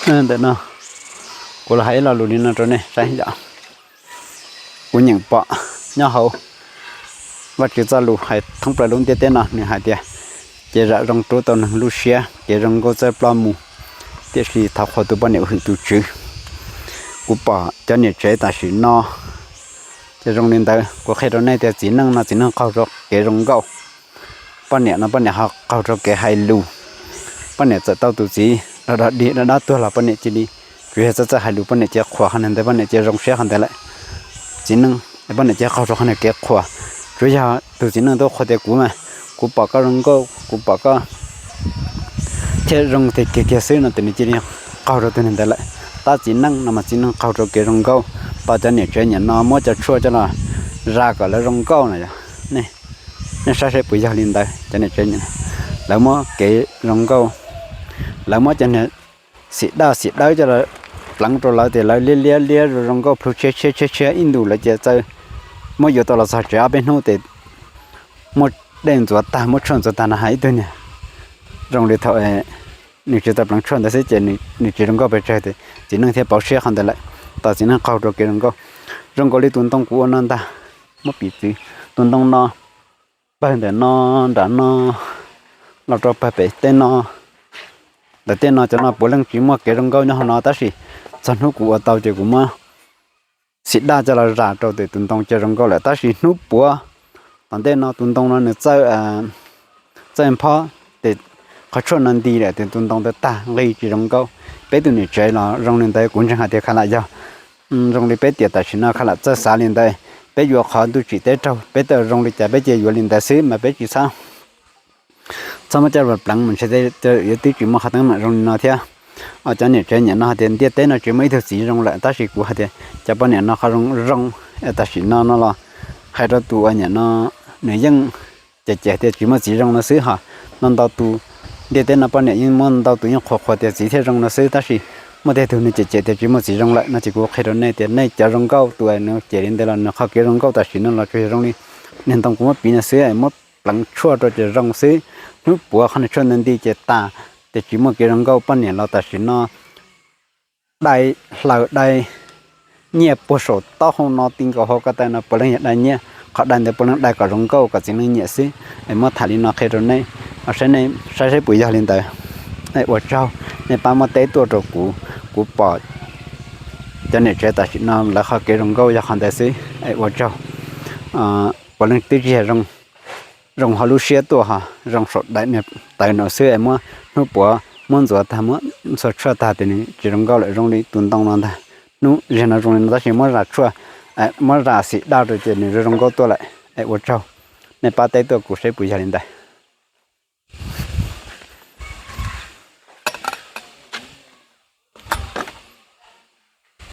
Ntawm no kuv los hais ib lo lus li no rau nej saib yom. Kuv nyeem pom nyob hauv Vajtswv txoj lus hais thoob plaws lub ntiaj teb no, nws hais tias, ces zam zoo rub tau neeg lub siab, kev zoo nkauj txawj ploj mus, tiam sis thov qhuas tus poj niam uas hwm tus tswv. Kuv pom cov niam tsev tam sim no, ces zoo li ntawd kuv qhia rau nej tias txiv neej no txiv neej qaug rau kev zoo nkauj, poj niam no poj niam ho qaug rau kev hais lus. Poj niam txawm tau tus txiv dog dig dog dig tuag los poj niam cia li, tsuas yog txawj txawj hais lus poj niam cia li qhuas qhov ntawd, poj niam cia li zoo siab qhov ntawd lawm. Txiv neej, poj niam cia li qaug rau qhov niag kev qhuas. Tsuas yog tus txiv neej tuaj qhuas tias kuv mas, kuv pom koj zoo nkauj, kuv pom koj thiaj zoo tiag kiag kiag xwb no ces nws cia li qaug rau tus neeg ntawd lawm. Tab txiv neej no mas txiv neej qaug rau kev zoo nkauj. Tos cov niam tsev niam no muab cov tshuaj coj los zas kom lawv zoo nkauj no yog, nej saib saib puas yog li ntawd. Cov niam tsev, lawv muab kev zoo nkauj, lawv muab cov niag xim daj xim dawb coj los pleev rau lawv tias lawv liab liab liab zoo zoo nkauj plhu tshiab tshiab tshiab tshiab ib ntus lawv cia li txawj muab yuav tau los txog tsev ob peb hnub ces muab dej ntxuav tag muab tshuaj ntxuav tag no hais ib tug niag zoo li thaum nws tsis tau pleev tshuaj ntawd xwb ces nws tsis zoo nkauj pes tsawg tias txiv neej thiaj pauv siab qhov ntawd lawm. Tos txiv neej qaug rau kev zoo nkauj. Zoo nkaus li tus ntoo kuv ua no ntag, muab piv txwv, tus ntoo no pawg ntawm no nram no los rau pawg pem tej no, ntawm tej no cov no puav leej tsis muaj kev zoo nkauj nyob hauv no tab sis txog hnub kuv ua tau ces kuv muab xim daj coj los zas rau tias tus ntoo cia zoo nkauj lawm. Tab sis hnub puav tom ntej no tus ntoo no nws txawj nphob ces qhov tshuaj no nti lawm ces tus ntoo ntawd tag nqi tsis zoo nkauj. Peb tus niam tsev los zoo li ntawd kuv ntseeg hais tias khav lam yog zoo li peb tias tam sim no khav lam txawj xav li ntawd. Peb yuav qhov ntuj tsim teb raug peb tau zoo li cas peb cia yuav li ntawd xwb mas peb tsis txhob txhob muab coj los pleev mas ntshe yuav twb tsis muaj qhov teeb meem zoo li no thiab. Cov niam tsev niam no hais tias ntiaj teb no tsis muaj ib tug txiv zoo lawm tab sis kuv hais tias cov poj niam no qhov zoo zoo tam sim no no los hais rau tus uas niam no nws yeej cem cem tias tsis muaj txiv zoo no xwb ho. No ntau tus, ntiaj teb no poj niam yeej muaj ntau tus yeej qhuas qhuas tias txiv thiaj zoo no xwb tab sis muaj tej tug nws cem cem tias tsis muaj txiv zoo lawm no ces kuv qhia rau nej tias nej cov zoo nkauj tus uas nws cem li ntawd los nws qhov kev zoo nkauj tam sim no los tsuas yog zoo li niag ntoo kuv muab piv no xwb, muab pleev tshuaj rau ces zoo xwb. Hnub puav qhov niag tshuaj ntawd nti ces tas, ces tsis muaj kev zoo nkauj. Poj niam los tam sim no dai hlaws dai nyiaj puag saum taub hau no ti nkaus hauv ko taw no puav leej yog dai nyiaj, qhov dai ntawd puav leej dai kom zoo nkauj kom txiv neej nyiam xwb. Es muab tham li no qhia rau nej, saib saib puas yog li ntawd. Ua tsaug, nej pab muab teb tuaj rau kuv, kuv pom cov niam tsev tam sim no lawv qhov kev zoo nkauj yog qhov ntawd xwb. Ua tsaug, puav leej twb tsis yog zoo hauv lub siab tuaj ho zoo saum daim niag tawv no xwb es muab hnub puav muab ntxuav tag muab ntxhua tshuaj tag ces nws tsis zoo nkauj lawm zoo li tus ntoo no ntag. Hnub ziag no zoo li no tab sis muab zam tshuaj, muab zam xim daj rau ces nws zoo zoo nkauj tuaj lawm. Es ua tsaug, nej pab teb tuaj kuv saib puas yog li ntawd.